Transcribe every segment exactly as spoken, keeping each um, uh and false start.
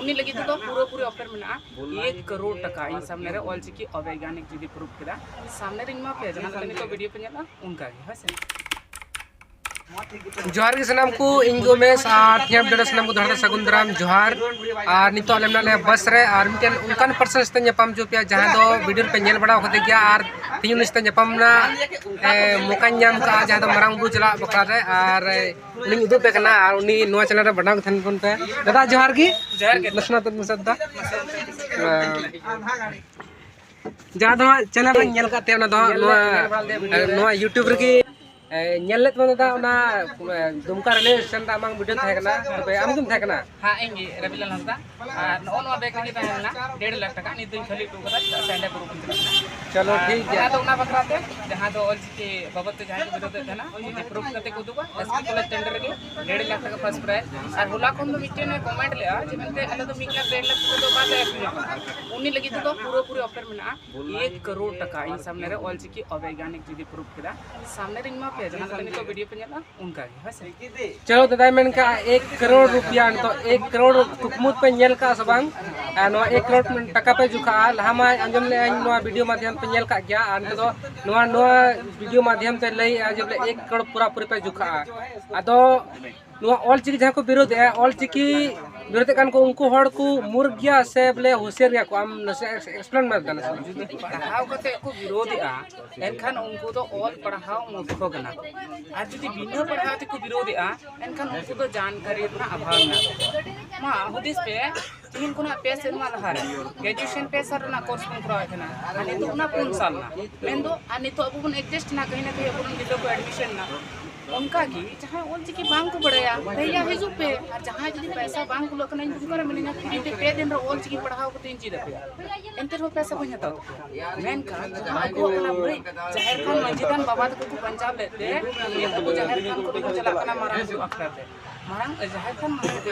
ᱩᱱᱤ ᱞᱟᱹᱜᱤᱫ ᱛᱮᱫᱚ ᱯᱩᱨᱟᱹᱯᱩᱨᱤ ᱚᱯᱷᱟᱨ ᱢᱮᱱᱟᱜᱼᱟ ᱮᱠ ᱠᱟᱨᱳᱲ ᱴᱟᱠᱟ᱾ ᱤᱧ ᱥᱟᱢᱱᱮ ᱨᱮ ᱚᱞᱪᱤᱠᱤ ᱚᱵᱮᱜᱟᱱᱤᱠ ᱡᱩᱫᱤ ᱯᱨᱩᱯᱷ ᱠᱮᱫᱟ, ᱥᱟᱢᱱᱮ ᱨᱮ ᱤᱧ ᱢᱟ ᱯᱮ ᱡᱟᱦᱟᱸ ᱞᱮᱠᱟ ᱱᱤᱛᱚᱜ ᱵᱷᱤᱰᱤᱭᱳ ᱯᱮ ᱧᱮᱞᱟ ᱚᱱᱠᱟ ᱜᱮ, ᱦᱳᱭ ᱥᱮ᱾ ᱡᱚᱦᱟᱨ ᱜᱮ ᱥᱟᱱᱟᱢ ᱠᱚ, ᱤᱧ ᱜᱮ ᱩᱢᱮᱥ ᱟᱨ ᱛᱮᱦᱮᱧ ᱵᱷᱤᱰᱤᱭᱳ ᱨᱮ ᱥᱟᱱᱟᱢ ᱠᱚ ᱫᱚᱦᱲᱟ ᱛᱮ ᱥᱟᱹᱜᱩᱱ ᱫᱟᱨᱟᱢ ᱡᱚᱦᱟᱨ᱾ ᱟᱨ ᱱᱤᱛᱚᱜ ᱟᱞᱮ ᱢᱮᱱᱟᱜ ᱞᱮᱭᱟ ᱵᱟᱥ ᱨᱮ ᱟᱨ ᱢᱤᱫᱴᱮᱱ ᱚᱱᱠᱟᱱ ᱯᱟᱨᱥᱚᱱ ᱥᱟᱛᱮ ᱧᱟᱯᱟᱢ ᱦᱚᱪᱚ ᱯᱮᱭᱟ ᱡᱟᱦᱟᱸ ᱫᱚ ᱵᱷᱤᱰᱤᱭᱳ ᱨᱮᱯᱮ ᱧᱮᱞ ᱵᱟᱲᱟ ᱟᱠᱟᱫᱮ ᱜᱮᱭᱟ᱾ ᱟᱨ ᱛᱮᱦᱮᱧ ᱩᱱᱤ ᱥᱟᱛᱮ ᱧᱟᱯᱟᱢ ᱨᱮᱱᱟᱜ ᱮ, ᱢᱚᱠᱟᱧ ᱧᱟᱢ ᱠᱟᱜᱼᱟ ᱡᱟᱦᱟᱸ ᱫᱚ ᱢᱟᱨᱟᱝ ᱵᱩᱨᱩ ᱪᱟᱞᱟᱜ ᱵᱟᱠᱷᱨᱟ ᱨᱮ᱾ ᱟᱨ ᱩᱱᱤᱧ ᱩᱫᱩᱜ ᱯᱮ ᱠᱟᱱᱟ ᱟᱨ ᱩᱱᱤ ᱱᱚᱣᱟ ᱪᱮᱱᱮᱞ ᱨᱮ ᱵᱮᱱᱟᱣ ᱜᱮ ᱛᱟᱦᱮᱱ ᱵᱚᱱ ᱯᱮ᱾ ᱫᱟᱫᱟ ᱡᱚᱦᱟᱨ ᱜᱮ᱾ ᱡᱚᱦᱟᱨ ᱜᱮ᱾ ᱱᱟᱥᱮᱱᱟᱜ ᱛᱮ ᱢᱮᱥᱟ ᱫᱟ᱾ ᱡᱟᱦᱟᱸ ᱫᱚ ᱦᱟᱸᱜ ᱪᱮᱱᱮᱞ ᱨᱮᱧ ᱧᱮᱞ ᱠᱟᱫ ᱛᱟᱭᱟ, ᱚᱱᱟ ᱫᱚ ᱦᱟᱸᱜ ᱱᱚᱣᱟ, ᱱᱚᱣᱟ YouTube ᱨᱮᱜᱮ, ᱮ, ᱧᱮᱞ ᱞᱮᱫ ᱛᱟᱵᱚᱱᱟ ᱫᱟᱫᱟ, ᱚᱱᱟ, ᱮ, ᱫᱩᱢᱠᱟ ᱨᱮᱞᱣᱮ ᱥᱴᱮᱥᱚᱱ ᱨᱮ ᱟᱢᱟᱜ ᱵᱷᱤᱰᱤᱭᱳ ᱛᱟᱦᱮᱸ ᱠᱟᱱᱟ᱾ ᱛᱚᱵᱮ ᱟᱢ ᱜᱮᱢ ᱛᱟᱦᱮᱸ ᱠᱟᱱᱟ? ᱦᱮᱸ, ᱤᱧ ᱜᱮ, ᱨᱚᱵᱤᱞᱟᱞ ᱦᱟᱸᱥᱫᱟ᱾ ᱟᱨ ᱱᱚᱜᱼᱚ ᱱᱚᱣᱟ ᱵᱮᱜᱽ ᱨᱮᱜᱮ ᱛᱟᱦᱮᱸ ᱞᱮᱱᱟ ᱰᱮᱲ ᱞᱟᱠᱷ ᱴᱟᱠᱟ᱾ ᱱᱤᱛ ᱫᱚᱧ ᱠᱷᱟᱹᱞᱤ ᱦᱚᱴᱚ ᱠᱟᱫᱟ, ᱪᱮᱫᱟᱜ ᱥᱮ ᱦᱟᱸᱰᱮ ᱵᱩᱨᱩ ᱠᱚᱧ ᱪᱟᱞᱟᱜ ᱠᱟᱱᱟ᱾ ᱪᱚᱞᱚ, ᱟᱨ ᱴᱷᱤᱠ ᱜᱮᱭᱟ᱾ ᱟᱫᱚ ᱚᱱᱟ ᱵᱟᱠᱷᱨᱟ ᱛᱮ ᱡᱟᱦᱟᱸ ᱫᱚ ᱚᱞᱪᱤᱠᱤ ᱵᱟᱵᱚᱫ ᱛᱮ ᱡᱟᱦᱟᱸᱭ ᱠᱚ ᱵᱤᱨᱳᱫᱮᱫ ᱛᱟᱦᱮᱱᱟ, ᱩᱱᱠᱩ ᱯᱨᱩᱯᱷ ᱠᱟᱛᱮ ᱠᱚ ᱩᱫᱩᱜᱟ, ᱮᱥ ᱠᱮ ᱠᱚᱞᱮᱡᱽ ᱴᱮᱱᱰᱟᱨ ᱨᱮᱜᱮ ᱰᱮᱲ ᱞᱟᱠᱷ ᱴᱟᱠᱟ ᱯᱷᱟᱥᱴ ᱯᱨᱟᱭᱤᱡᱽ᱾ ᱟᱨ ᱦᱚᱞᱟ ᱠᱷᱚᱱ ᱫᱚ ᱢᱤᱫᱴᱮᱱ ᱮ ᱠᱚᱢᱮᱱᱴ ᱞᱮᱜᱼᱟ ᱡᱮ ᱢᱮᱱᱛᱮ ᱟᱞᱮ ᱫᱚ ᱢᱤᱫ ᱞᱟᱠᱷ ᱰᱮᱲ ᱞᱟᱠᱷ ᱴᱟᱠᱟ ᱫᱚ ᱵᱟᱞᱮ ᱟᱹᱠᱷᱨᱤᱧᱚᱜ ᱠᱟᱱᱟ᱾ ᱩᱱᱤ ᱞᱟᱹᱜᱤᱫ ᱛᱮᱫᱚ ᱯᱩᱨᱟᱹᱯᱩᱨᱤ ᱚᱯᱷᱟᱨ ᱢᱮᱱᱟᱜᱼᱟ ᱮᱠ ᱠᱟᱨᱳᱲ ᱴᱟᱠᱟ᱾ ᱤᱧ ᱥᱟᱢᱱᱮ ᱨᱮ ᱚᱞᱪᱤᱠᱤ ᱚᱵᱮᱜᱟᱱᱤᱠ ᱡᱩᱫᱤ ᱯᱨᱩᱯᱷ ᱠᱮᱫᱟ, ᱥᱟᱢᱱᱮ ᱨᱮ ᱤᱧ ᱢᱟ ᱯᱮ ᱡᱟᱦᱟᱸ ᱞᱮᱠᱟ ᱱᱤᱛᱚᱜ ᱵᱷᱤᱰᱤᱭᱳ ᱯᱮ ᱧᱮᱞᱟ ᱚᱱᱠᱟ ᱜᱮ, ᱦᱳᱭ ᱥᱮ᱾ ᱪᱚᱞᱚ ᱫᱟᱫᱟᱭ ᱢᱮᱱ ᱠᱟᱜᱼᱟ ᱮᱠ ᱠᱟᱨᱳᱲ ᱨᱩᱯᱤᱭᱟ, ᱱᱤᱛᱚᱜ ᱮᱠ ᱠᱟᱨᱳᱲ ᱠᱩᱠᱢᱩ ᱯᱮ ᱧᱮᱞ ᱠᱟᱜᱼᱟ ᱥᱮ ᱵᱟᱝ? ᱟᱨ ᱱᱚᱣᱟ ᱮᱠ ᱠᱟᱨᱳᱲ ᱴᱟᱠᱟ ᱯᱮ ᱡᱩᱠᱷᱟᱜᱼᱟ, ᱞᱟᱦᱟ ᱢᱟ ᱟᱸᱡᱚᱢ ᱞᱮᱜᱼᱟᱹᱧ ᱱᱚᱣᱟ ᱵᱷᱤᱰᱤᱭᱳ ᱢᱟᱫᱽᱫᱷᱚᱢ ᱯᱮ ᱧᱮᱞ ᱠᱟᱜ ᱜᱮᱭᱟ, ᱟᱨ ᱱᱤᱛᱚᱜ ᱫᱚ ᱱᱚᱣᱟ, ᱱᱚᱣᱟ ᱵᱷᱤᱰᱤᱭᱳ ᱢᱟᱫᱽᱫᱷᱚᱢ ᱛᱮ ᱞᱟᱹᱭᱮᱜᱼᱟ ᱡᱮ ᱵᱚᱞᱮ ᱮᱠ ᱠᱟᱨᱳᱲ ᱯᱩᱨᱟᱹᱯᱩᱨᱤ ᱯᱮ ᱡᱩᱠᱷᱟᱜᱼᱟ᱾ ᱟᱫᱚ ᱱᱚᱣᱟ ᱚᱞᱪᱤᱠᱤ ᱡᱟᱦᱟᱸ ᱠᱚ ᱵᱤᱨᱳᱫᱮᱜᱼᱟ, ᱚᱞᱪᱤᱠᱤ ᱵᱤᱨᱳᱫᱮᱫ ᱠᱟᱱ ᱠᱚ ᱩᱱᱠᱩ ᱦᱚᱲ ᱠᱚ ᱢᱩᱨᱠᱷ ᱜᱮᱭᱟ ᱥᱮ ᱵᱚᱞᱮ ᱦᱩᱥᱤᱭᱟᱨ ᱜᱮᱭᱟ ᱠᱚ? ᱟᱢ ᱱᱟᱥᱮ ᱮᱠᱥᱯᱞᱮᱱ ᱢᱮ ᱫᱟ ᱱᱟᱥᱮ᱾ ᱡᱩᱫᱤ ᱯᱟᱲᱦᱟᱣ ᱠᱟᱛᱮ ᱠᱚ ᱵᱤᱨᱳᱫᱮᱜᱼᱟ, ᱮᱱᱠᱷᱟᱱ ᱩᱱᱠᱩ ᱫᱚ ᱚᱞ ᱯᱟᱲᱦᱟᱣ ᱢᱩᱨᱠᱷᱚ ᱠᱟᱱᱟ ᱠᱚ᱾ ᱟᱨ ᱡᱩᱫᱤ ᱵᱤᱱᱟᱹ ᱯᱟᱲᱦᱟᱣ ᱛᱮᱠᱚ ᱵᱤᱨᱳᱫᱮᱜᱼᱟ, ᱮᱱᱠᱷᱟᱱ ᱩᱱᱠᱩ ᱫᱚ ᱡᱟᱱᱠᱟᱨᱤ ᱨᱮᱱᱟᱜ ᱚᱵᱷᱟᱵᱽ ᱢᱮᱱᱟᱜ ᱛᱟᱠᱚᱣᱟ᱾ ᱢᱟ ᱦᱩᱫᱤᱥ ᱯᱮ, ᱛᱤᱦᱤᱧ ᱠᱷᱚᱱᱟᱜ ᱯᱮ ᱥᱮᱨᱢᱟ ᱞᱟᱦᱟᱨᱮ ᱜᱨᱮᱡᱩᱭᱮᱥᱚᱱ ᱯᱮ ᱥᱟᱞ ᱨᱮᱱᱟᱜ ᱠᱳᱨᱥ ᱵᱚᱱ ᱠᱚᱨᱟᱣᱮᱫ ᱛᱟᱦᱮᱱᱟ, ᱟᱨ ᱱᱤᱛᱚᱜ ᱚᱱᱟ ᱯᱩᱱ ᱥᱟᱞ ᱨᱮᱱᱟᱜ᱾ ᱢᱮᱱᱫᱚ ᱟᱨ ᱱᱤᱛᱚᱜ ᱟᱵᱚ ᱵᱚᱱ ᱮᱰᱡᱟᱥᱴ ᱮᱱᱟ, ᱠᱟᱹᱦᱤ ᱱᱟ ᱠᱟᱹᱦᱤ ᱟᱵᱚᱨᱮᱱ ᱜᱤᱫᱽᱨᱟᱹ ᱠᱚ ᱮᱰᱢᱤᱥᱚᱱ ᱮᱱᱟ᱾ ᱚᱱᱠᱟᱜᱮ ᱡᱟᱦᱟᱸᱭ ᱚᱞᱪᱤᱠᱤ ᱵᱟᱝ ᱠᱚ ᱵᱟᱲᱟᱭᱟ, ᱵᱷᱟᱹᱭᱟ ᱦᱤᱡᱩᱜ ᱯᱮ, ᱟᱨ ᱡᱟᱦᱟᱸᱭ ᱡᱩᱫᱤ ᱯᱚᱭᱥᱟ ᱵᱟᱝ ᱠᱩᱞᱟᱹᱜ ᱠᱟᱱᱟ, ᱤᱧ ᱫᱚ ᱚᱠᱟᱨᱮ ᱢᱤᱱᱟᱹᱧᱟ? ᱯᱷᱨᱤ ᱛᱮ ᱯᱮ ᱫᱤᱱ ᱨᱮ ᱚᱞᱪᱤᱠᱤ ᱯᱟᱲᱦᱟᱣ ᱠᱟᱛᱮ ᱤᱧ ᱪᱮᱫ ᱟᱯᱮᱭᱟ, ᱮᱱᱛᱮ ᱨᱮᱦᱚᱸ ᱯᱚᱭᱥᱟ ᱵᱟᱹᱧ ᱦᱟᱛᱟᱣ ᱛᱟᱯᱮᱭᱟ᱾ ᱢᱮᱱᱠᱷᱟᱱ ᱡᱟᱦᱟᱸ ᱟᱵᱚᱣᱟᱜ ᱠᱟᱱᱟ ᱵᱷᱟᱹᱭ, ᱡᱟᱦᱮᱨ ᱛᱷᱟᱱ ᱢᱟᱹᱡᱷᱤ ᱛᱷᱟᱱ ᱵᱟᱵᱟ ᱛᱟᱠᱚ ᱠᱚ ᱵᱟᱧᱪᱟᱣ ᱞᱮᱫ ᱛᱮ, ᱱᱤᱛ ᱟᱵᱚ ᱡᱟᱦᱮᱨ ᱛᱷᱟᱱ ᱠᱚᱨᱮ ᱵᱚᱱ ᱪᱟᱞᱟᱜ ᱠᱟᱱᱟ ᱢᱟᱨᱟᱝ ᱵᱩᱨᱩ ᱟᱠᱷᱲᱟ ᱛᱮ᱾ ᱢᱟᱨᱟᱝ ᱡᱟᱦᱮᱨ ᱛᱷᱟᱱ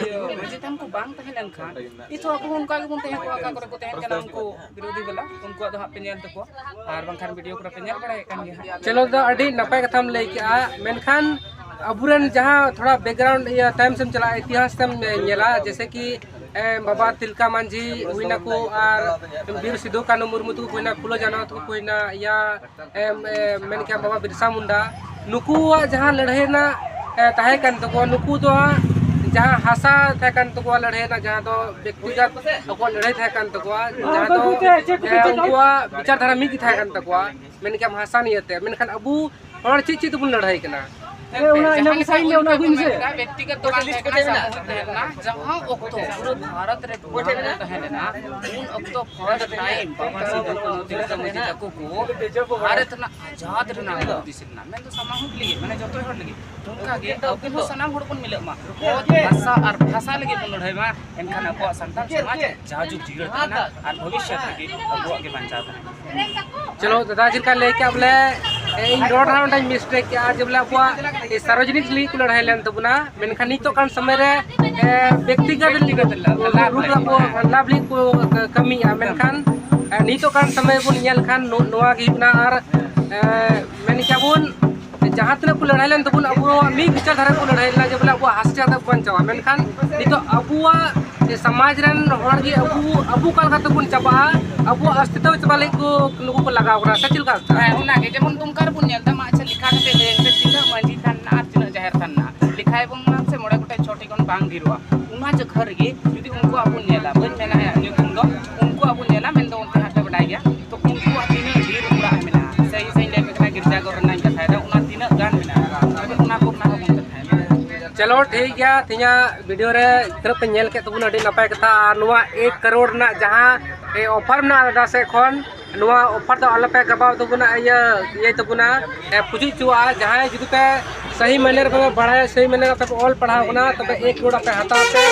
ᱢᱟᱹᱡᱷᱤ ᱛᱷᱟᱱ ᱠᱚ ᱵᱟᱝ ᱛᱟᱦᱮᱸ ᱞᱮᱱᱠᱷᱟᱱ ᱱᱤᱛ ᱦᱚᱸ ᱟᱵᱚ ᱦᱚᱸ ᱚᱱᱠᱟ ᱜᱮᱵᱚᱱ ᱛᱟᱦᱮᱸ ᱠᱚᱜᱼᱟ᱾ ᱚᱠᱟ ᱠᱚᱨᱮ ᱠᱚ ᱛᱟᱦᱮᱱ ᱠᱟᱱᱟ ᱩᱱᱠᱩ ᱵᱤᱨᱳᱫᱷᱤ ᱵᱟᱞᱟ, ᱩᱱᱠᱩᱣᱟᱜ ᱫᱚ ᱦᱟᱸᱜ ᱯᱮ ᱧᱮᱞ ᱛᱟᱠᱚᱣᱟ᱾ ᱟᱨ ᱵᱟᱝᱠᱷᱟᱱ ᱵᱷᱤᱰᱤᱭᱳ ᱠᱚᱨᱮ ᱯᱮ ᱧᱮᱞ ᱵᱟᱲᱟᱭᱮᱫ ᱠᱟᱱ ᱜᱮᱭᱟ ᱦᱟᱸᱜ᱾ ᱪᱚᱞᱚ ᱫᱟ, ᱟᱹᱰᱤ ᱱᱟᱯᱟᱭ ᱠᱟᱛᱷᱟᱢ ᱞᱟᱹᱭ ᱠᱮᱜᱼᱟ, ᱢᱮᱱᱠᱷᱟᱱ ᱟᱵᱚᱨᱮᱱ ᱡᱟᱦᱟᱸ ᱛᱷᱚᱲᱟ ᱵᱮᱠᱜᱨᱟᱣᱩᱱᱰ ᱤᱭᱟᱹ ᱛᱟᱭᱚᱢ ᱥᱮᱫ ᱮᱢ ᱪᱟᱞᱟᱜᱼᱟ, ᱤᱛᱤᱦᱟᱥ ᱛᱮᱢ ᱧᱮᱞᱟ, ᱡᱮᱭᱥᱮ ᱠᱤ ᱮᱢ, ᱵᱟᱵᱟ ᱛᱤᱞᱠᱟ ᱢᱟᱹᱡᱷᱤ ᱦᱩᱭᱱᱟᱠᱚ, ᱟᱨ ᱵᱤᱨ ᱥᱤᱫᱩ ᱠᱟᱹᱱᱦᱩ ᱢᱩᱨᱢᱩ ᱛᱟᱠᱚ ᱦᱩᱭᱱᱟ, ᱯᱷᱩᱞᱳ ᱡᱷᱟᱱᱚ ᱛᱟᱠᱚ ᱦᱩᱭᱱᱟ, ᱤᱭᱟ, ᱮᱢ, ᱮ, ᱢᱮᱱ ᱠᱮᱭᱟ ᱵᱟᱵᱟ ᱵᱤᱨᱥᱟ ᱢᱩᱱᱰᱟ, ᱱᱩᱠᱩᱣᱟᱜ ᱡᱟᱦᱟᱸ ᱞᱟᱹᱲᱦᱟᱹᱭ ᱨᱮᱱᱟᱜ, ᱮ, ᱛᱟᱦᱮᱸ ᱠᱟᱱ ᱛᱟᱠᱚᱣᱟ, ᱱᱩᱠᱩ ᱫᱚ ᱦᱟᱸᱜ ᱡᱟᱦᱟᱸ ᱦᱟᱥᱟ ᱛᱟᱦᱮᱸ ᱠᱟᱱ ᱛᱟᱠᱚᱣᱟ, ᱞᱟᱹᱲᱦᱟᱹᱭ ᱨᱮᱱᱟᱜ, ᱡᱟᱦᱟᱸ ᱫᱚ ᱵᱮᱠᱛᱤᱜᱚᱛ ᱟᱠᱚᱣᱟᱜ ᱞᱟᱹᱲᱦᱟᱹᱭ ᱛᱟᱦᱮᱸ ᱠᱟᱱ ᱛᱟᱠᱚᱣᱟ, ᱡᱟᱦᱟᱸ ᱫᱚ, ᱮ, ᱩᱱᱠᱩᱣᱟᱜ ᱵᱤᱪᱟᱨ ᱫᱷᱟᱨᱟ ᱢᱤᱫ ᱜᱮ ᱛᱟᱦᱮᱸ ᱠᱟᱱ ᱛᱟᱠᱚᱣᱟ, ᱢᱮᱱ ᱠᱮᱭᱟᱢ ᱦᱟᱥᱟ ᱱᱤᱭᱟᱹᱛᱮ᱾ ᱢᱮᱱᱠᱷᱟᱱ ᱟᱵᱚ ᱦᱚᱲ ᱪᱮᱫ ᱪᱮᱫ ᱛᱮᱵᱚᱱ ᱞᱟᱹᱲᱦᱟᱹᱭ ᱠᱟᱱᱟ? ᱮ, ᱚᱱᱟ, ᱤᱱᱟᱹ ᱡᱟᱦᱟᱸ ᱠᱚ ᱞᱮᱠᱟ ᱥᱟᱭᱤᱱ ᱢᱮ, ᱩᱱᱠᱩ ᱚᱱᱟ ᱠᱚ ᱵᱟᱹᱧ ᱢᱮᱱ ᱢᱮᱥᱮ᱾ ᱠᱮᱫᱟ, ᱵᱮᱠᱛᱤᱜᱚᱛ ᱫᱚ ᱵᱟᱝ ᱛᱟᱦᱮᱸ ᱠᱟᱱᱟ, ᱥᱟᱢᱩᱦᱤᱠ ᱛᱟᱦᱮᱸ ᱞᱮᱱᱟ᱾ ᱡᱟᱦᱟᱸ ᱚᱠᱛᱚ ᱯᱩᱨᱟᱹ ᱵᱷᱟᱨᱚᱛ ᱨᱮ ᱴᱩᱱᱟᱢᱮᱱᱴ ᱛᱟᱦᱮᱸ ᱞᱮᱱᱟ, ᱩᱱ ᱚᱠᱛᱚ ᱯᱷᱟᱨᱥᱴ ᱴᱟᱭᱤᱢ ᱵᱟᱵᱟ ᱥᱤᱫᱩ ᱠᱟᱹᱱᱦᱩ ᱛᱤᱞᱠᱟᱹ ᱢᱟᱹᱡᱷᱤ ᱛᱟᱠᱚ ᱠᱚ ᱵᱷᱟᱨᱚᱛ ᱨᱮᱱᱟᱜ ᱟᱡᱟᱫ ᱨᱮᱱᱟᱜ ᱦᱩᱫᱤᱥ ᱞᱮᱱᱟ, ᱢᱮᱱᱫᱚ ᱥᱟᱱᱟᱢ ᱦᱚᱲ ᱞᱟᱹᱜᱤᱫ, ᱢᱟᱱᱮ ᱡᱚᱛᱚ ᱦᱚᱲ ᱞᱟᱹᱜᱤᱫ᱾ ᱚᱱᱠᱟ ᱜᱮ ᱟᱵᱚ ᱦᱚᱸ ᱥᱟᱱᱟᱢ ᱦᱚᱲ ᱵᱚᱱ ᱢᱤᱞᱟᱹᱜ ᱢᱟ, ᱚᱛ ᱵᱷᱟᱥᱟ ᱟᱨ ᱵᱷᱟᱥᱟ ᱞᱟᱹᱜᱤᱫ ᱵᱚᱱ ᱞᱟᱹᱲᱦᱟᱹᱭ ᱢᱟ, ᱮᱱᱠᱷᱟᱱ ᱟᱵᱚᱣᱟᱜ ᱥᱟᱱᱛᱟᱲ ᱥᱚᱢᱟᱡᱽ ᱡᱟᱦᱟᱸ ᱡᱩᱜᱽ ᱡᱤᱭᱟᱹᱲ ᱛᱟᱦᱮᱱᱟ ᱟᱨ ᱵᱷᱚᱵᱤᱥᱥᱚᱛ ᱞᱟᱹᱜᱤᱫ ᱟᱵᱚᱣᱟᱜ ᱜᱮ ᱵᱟᱧᱪᱟᱣ ᱛᱟᱦᱮᱱᱟ᱾ ᱪᱚᱞᱚ ᱫᱟᱫᱟ, ᱪᱮᱫ ᱞᱮᱠᱟ ᱞᱟᱹᱭ ᱠᱮᱜᱼᱟ ᱵᱚᱞᱮ, ᱮ, ᱤᱧ ᱨᱚᱲ ᱨᱮᱦᱚᱸ ᱚᱸᱰᱮᱧ ᱢᱤᱥᱴᱮᱠ ᱠᱮᱜᱼᱟ, ᱡᱮ ᱵᱚᱞᱮ ᱟᱵᱚᱣᱟᱜ, ᱮ, ᱥᱟᱨᱣᱚᱡᱚᱱᱤᱠ ᱞᱟᱹᱜᱤᱫ ᱠᱚ ᱞᱟᱹᱲᱦᱟᱹᱭ ᱞᱮᱱ ᱛᱟᱵᱚᱱᱟ, ᱢᱮᱱᱠᱷᱟᱱ ᱱᱤᱛᱚᱜ ᱠᱟᱱ ᱥᱚᱢᱚᱭ ᱨᱮ, ᱮ, ᱵᱮᱠᱛᱤᱜᱚᱛ ᱞᱟᱹᱜᱤᱫ ᱞᱟᱵᱷ ᱞᱟᱹᱜᱤᱫ ᱠᱚ, ᱞᱟᱵᱷ ᱞᱟᱹᱜᱤᱫ ᱠᱚ ᱠᱟᱹᱢᱤᱭᱮᱜᱼᱟ, ᱢᱮᱱᱠᱷᱟᱱ, ᱮ, ᱱᱤᱛᱚᱜ ᱠᱟᱱ ᱥᱚᱢᱚᱭ ᱵᱚᱱ ᱧᱮᱞ ᱠᱷᱟᱱ ᱱᱚ-, ᱱᱚᱣᱟ ᱜᱮ ᱦᱩᱭᱩᱜ ᱠᱟᱱᱟ᱾ ᱟᱨ, ᱮ, ᱢᱮᱱ ᱠᱮᱭᱟ ᱵᱚᱱ, ᱡᱟᱦᱟᱸ ᱛᱤᱱᱟᱹᱜ ᱠᱚ ᱞᱟᱹᱲᱦᱟᱹᱭ ᱞᱮᱱ ᱛᱟᱵᱚᱱ, ᱟᱵᱚᱣᱟᱜ ᱢᱤᱫ ᱵᱤᱪᱟᱨ ᱫᱷᱟᱨᱟ ᱠᱚ ᱞᱟᱹᱲᱦᱟᱹᱭ ᱞᱮᱱᱟ, ᱡᱮ ᱵᱚᱞᱮ ᱟᱵᱚᱣᱟᱜ ᱦᱟᱥᱟ ᱡᱟᱭᱜᱟ ᱵᱚᱱ ᱪᱟᱵᱟ, ᱢᱮᱱᱠᱷᱟᱱ ᱱᱤᱛᱚᱜ ᱟᱵᱚᱣᱟᱜ ᱥᱚᱢᱟᱡᱽ ᱨᱮᱱ ᱦᱚᱲ ᱜᱮ ᱟᱵᱚ, ᱟᱵᱚ ᱚᱠᱟ ᱞᱮᱠᱟ ᱛᱮᱵᱚᱱ ᱪᱟᱵᱟᱜᱼᱟ, ᱟᱵᱚᱣᱟᱜ ᱚᱥᱛᱤᱛᱛᱚ ᱪᱟᱵᱟ ᱞᱟᱹᱜᱤᱫ ᱠᱚ ᱱᱩᱠᱩ ᱠᱚ ᱞᱟᱜᱟᱣ ᱠᱟᱱᱟ, ᱥᱮ ᱪᱮᱫ ᱞᱮᱠᱟ? ᱦᱮᱸ, ᱚᱱᱟᱜᱮ ᱡᱮᱢᱚᱱ ᱫᱩᱢᱠᱟ ᱨᱮᱵᱚᱱ ᱧᱮᱞ ᱮᱫᱟ, ᱢᱟ ᱟᱪᱪᱷᱟ, ᱞᱮᱠᱷᱟ ᱠᱟᱛᱮ ᱞᱟᱹᱭ ᱯᱮ, ᱛᱤᱱᱟᱹᱜ ᱢᱟᱹᱡᱷᱤ ᱛᱷᱟᱱ ᱢᱮᱱᱟᱜᱼᱟ ᱟᱨ ᱛᱤᱱᱟᱹᱜ ᱡᱟᱦᱮᱨ ᱛᱷᱟᱱ ᱢᱮᱱᱟᱜᱼᱟ, ᱞᱮᱠᱷᱟᱭ ᱵᱚᱱ ᱢᱟ ᱥᱮ ᱢᱚᱬᱮ ᱜᱚᱴᱮᱡ ᱪᱷᱚ ᱴᱷᱮᱱ ᱠᱷᱚᱱ ᱵᱟᱝ ᱰᱷᱮᱨᱚᱜᱼᱟ᱾ ᱚᱱᱟ ᱡᱚᱠᱷᱟ ᱨᱮᱜᱮ ᱡᱩᱫᱤ ᱩᱱᱠᱩᱣᱟᱜ ᱵᱚᱱ ᱧᱮᱞᱟ, ᱵᱟᱹᱧ ᱢᱮᱱᱟ ᱧᱩᱛᱩᱢ ᱫᱚ, ᱩᱱᱠᱩᱣᱟᱜ ᱵᱚᱱ ᱧᱮᱞᱟ, ᱢᱮᱱᱫᱚ ᱚᱱᱛᱮ ᱦᱟᱸᱜ ᱯᱮ ᱵᱟᱰᱟᱭ ᱜᱮᱭᱟ, ᱛᱚ ᱩᱱᱠᱩᱣᱟᱜ ᱛᱤᱱᱟᱹᱜ ᱰᱷᱮᱨ ᱚᱲᱟᱜ ᱢᱮᱱᱟᱜᱼᱟ, ᱥᱮ ᱤᱧ ᱞᱟᱹᱭ ᱟᱯᱮ ᱠᱟᱱᱟ, ᱜᱤᱨᱡᱟᱜᱷᱚᱨ ᱨᱮᱱᱟᱜ ᱤᱧ ᱠᱟᱛᱷᱟᱭᱮᱫᱟ, ᱚᱱᱟ ᱛᱤᱱᱟᱹᱜ ᱜᱟᱱ ᱢᱮᱱᱟᱜᱼᱟ, ᱛᱚᱵᱮ ᱚᱱᱟ ᱠᱚᱨᱮᱱᱟᱜ ᱦᱚᱸ ᱵᱚᱱ ᱠᱟᱛᱷᱟᱭᱟ᱾ ᱪᱚᱞᱚ ᱴᱷᱤᱠ ᱜᱮᱭᱟ, ᱛᱮᱦᱮᱧᱟᱜ ᱵᱷᱤᱰᱤᱭᱳ ᱨᱮ ᱛᱤᱱᱟᱹᱜ ᱯᱮ ᱧᱮᱞ ᱠᱮᱫ ᱛᱟᱵᱚᱱᱟ, ᱟᱹᱰᱤ ᱱᱟᱯᱟᱭ ᱠᱟᱛᱷᱟ᱾ ᱟᱨ ᱱᱚᱣᱟ ᱮᱠ ᱠᱟᱨᱳᱲ ᱨᱮᱱᱟᱜ ᱡᱟᱦᱟᱸ, ᱮ, ᱚᱯᱷᱟᱨ ᱢᱮᱱᱟᱜᱼᱟ ᱫᱟᱫᱟ ᱥᱮᱫ ᱠᱷᱚᱱ, ᱱᱚᱣᱟ ᱚᱯᱷᱟᱨ ᱫᱚ ᱟᱞᱚᱯᱮ ᱜᱟᱵᱟᱣ ᱛᱟᱵᱚᱱᱟ, ᱤᱭᱟᱹ, ᱤᱭᱟᱹᱭ ᱛᱟᱵᱚᱱᱟ, ᱮ, ᱯᱩᱪᱩᱡ ᱦᱚᱪᱚᱣᱟᱜᱼᱟ᱾ ᱡᱟᱦᱟᱸᱭ ᱡᱩᱫᱤ ᱯᱮ ᱥᱟᱹᱦᱤ ᱢᱟᱭᱱᱮ ᱨᱮ ᱯᱮ ᱵᱟᱲᱟᱭᱟ, ᱥᱟᱹᱦᱤ ᱢᱟᱭᱱᱮ ᱨᱮ ᱯᱮ ᱚᱞ ᱯᱟᱲᱦᱟᱣ ᱠᱟᱱᱟ, ᱛᱚᱵᱮ ᱮᱠ ᱠᱟᱨᱳᱲ ᱟᱯᱮ ᱦᱟᱛᱟᱣ ᱯᱮ᱾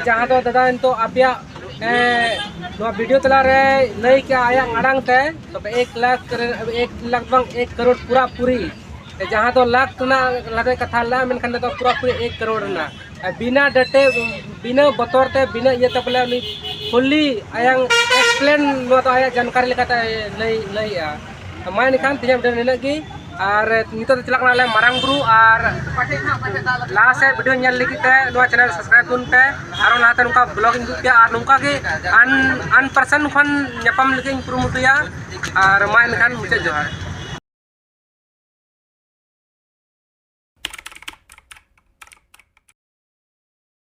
ᱡᱟᱦᱟᱸ ᱫᱚ ᱫᱟᱫᱟ ᱱᱤᱛᱚᱜ ᱟᱯᱮᱭᱟᱜ, ᱮ, ᱱᱚᱣᱟ ᱵᱷᱤᱰᱤᱭᱳ ᱛᱟᱞᱟᱨᱮ ᱞᱟᱹᱭ ᱠᱮᱜᱼᱟ ᱟᱭᱟᱜ ᱟᱲᱟᱝ ᱛᱮ, ᱛᱚᱵᱮ ᱮᱠ ᱞᱟᱠᱷ ᱨᱮ, ᱮᱠ ᱞᱟᱠᱷ ᱵᱟᱝ, ᱮᱠ ᱠᱟᱨᱳᱲ ᱯᱩᱨᱟ ᱯᱩᱨᱤ, ᱡᱟᱦᱟᱸ ᱫᱚ ᱞᱟᱠᱷ ᱨᱮᱱᱟᱜ ᱞᱟᱦᱟᱛᱮ ᱠᱟᱛᱷᱟ ᱞᱮᱫᱟ, ᱢᱮᱱᱠᱷᱟᱱ ᱱᱤᱛᱚᱜ ᱯᱩᱨᱟᱹᱯᱩᱨᱤ ᱮᱠ ᱠᱟᱨᱳᱲ ᱨᱮᱱᱟᱜ᱾ ᱟᱨ ᱵᱤᱱᱟᱹ ᱰᱮᱴᱮ, ᱵᱤᱱᱟᱹ ᱵᱚᱛᱚᱨ ᱛᱮ, ᱵᱤᱱᱟᱹ ᱤᱭᱟᱹᱛᱮ ᱵᱚᱞᱮ ᱩᱱᱤ ᱯᱷᱩᱞᱞᱤ ᱟᱭᱟᱝ ᱮᱠᱥᱯᱞᱮᱱ, ᱱᱚᱣᱟ ᱫᱚ ᱟᱭᱟᱜ ᱡᱟᱱᱠᱟᱨᱤ ᱞᱮᱠᱟᱛᱮ ᱞᱟᱹᱭ, ᱞᱟᱹᱭᱮᱜᱼᱟ᱾ ᱢᱟ ᱮᱱᱠᱷᱟᱱ ᱛᱮᱦᱮᱧᱟᱜ ᱵᱷᱤᱰᱤᱭᱳ ᱱᱤᱱᱟᱹᱜ ᱜᱮ᱾ ᱟᱨ ᱱᱤᱛᱚᱜ ᱫᱚ ᱪᱟᱞᱟᱜ ᱠᱟᱱᱟᱞᱮ ᱢᱟᱨᱟᱝ ᱵᱩᱨᱩ᱾ ᱟᱨ ᱞᱟᱦᱟ ᱥᱮᱫ ᱵᱷᱤᱰᱤᱭᱳ ᱧᱮᱞ ᱞᱟᱹᱜᱤᱫ ᱛᱮ ᱱᱚᱣᱟ ᱪᱮᱱᱮᱞ ᱥᱟᱵᱥᱠᱨᱟᱭᱤᱵᱽ ᱛᱟᱵᱚᱱ ᱯᱮ᱾ ᱟᱨᱚ ᱞᱟᱦᱟᱛᱮ ᱱᱚᱝᱠᱟ ᱵᱞᱚᱜ ᱤᱧ ᱩᱫᱩᱜ ᱯᱮᱭᱟ, ᱟᱨ ᱱᱚᱝᱠᱟ ᱜᱮ ᱟᱱ ᱟᱱ ᱯᱟᱨᱥᱚᱱ ᱠᱷᱚᱱ ᱧᱟᱯᱟᱢ ᱞᱟᱹᱜᱤᱫ ᱤᱧ ᱠᱩᱨᱩᱢᱩᱴᱩᱭᱟ᱾ ᱟᱨ ᱢᱟ ᱮᱱᱠᱷᱟᱱ ᱢᱩᱪᱟᱹᱫ ᱡᱚᱦᱟᱨ᱾